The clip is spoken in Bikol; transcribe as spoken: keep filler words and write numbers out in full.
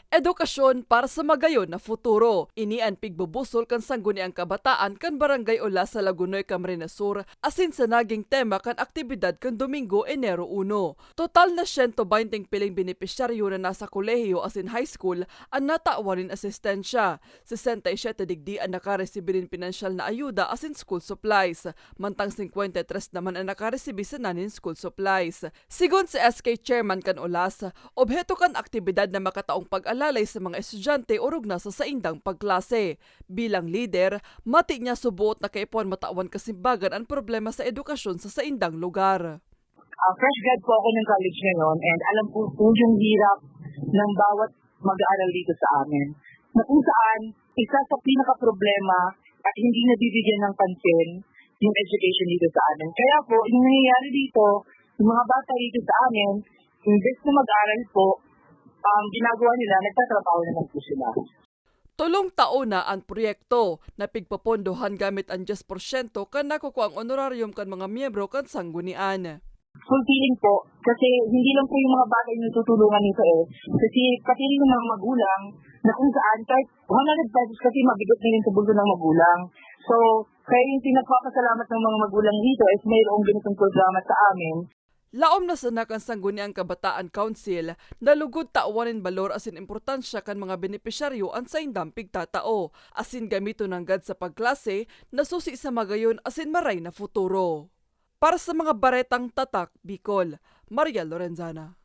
Edukasyon para sa magayon na futuro. Ini an pigbubusol kan Sangguniang Kabataan kan Barangay Olas sa Lagonoy, Camarines Sur, asin sa naging tema kan aktibidad kan Domingo, Enero uno. Total na siyento baynte piling benepisyaryo na nasa kolehiyo asin high school an natawan nin asistensya. Sesenta y siyete digdi an nakaresibi nin pinansyal na ayuda asin school supplies, mantang singkwenta y tres naman an nakaresibi sana nin school supplies. Sigon si S K Chairman kan Olas, obheto kan aktibidad na makataong pag-alalay sa mga estudyante orog na sa saindang pagklase. Bilang lider, mati niya suboot na kaipuhan matawan kasimbagan an problema sa edukasyon sa saindang lugar. Ah, fresh grad po ako ng college ngayon and alam ko po yung hirap ng bawat mag-aaral dito sa amin. Na kung saan, isa sa pinaka-problema at hindi nabibigyan ng pansin yung education dito sa amin. Kaya po, yung nangyayari dito, yung mga bata dito sa amin, imbes na mag-aral po, ang ginagawa nila, nagtatrabaho na lang po sila. Tolong taon na an proyekto na pigpopondohan gamit an dyes porsyento kan nakukuang honorarium kan mga miyembro kan sanggunian. Fulfilling po, kasi hindi lang po yung mga bata yung natutulungan nito eh. Kasi pati rin yung mga magulang, na kung saan kahit one hundred pesos kasi mabigat na rin sa bulsa ng magulang. So, kaya yung pinagpapasalamat ng mga magulang dito is mayroong ganitong programa sa amin. Laom na sana kan Sangguniang Kabataan Council na lugod tawan nin balor asin importansya kan mga benepisyaryo an saindang pigtatao, asin gamiton nanggad sa pagklase na susi sa magayon asin maray na futuro. Para sa mga baretang Tatak Bicol, Maria Lorenzana.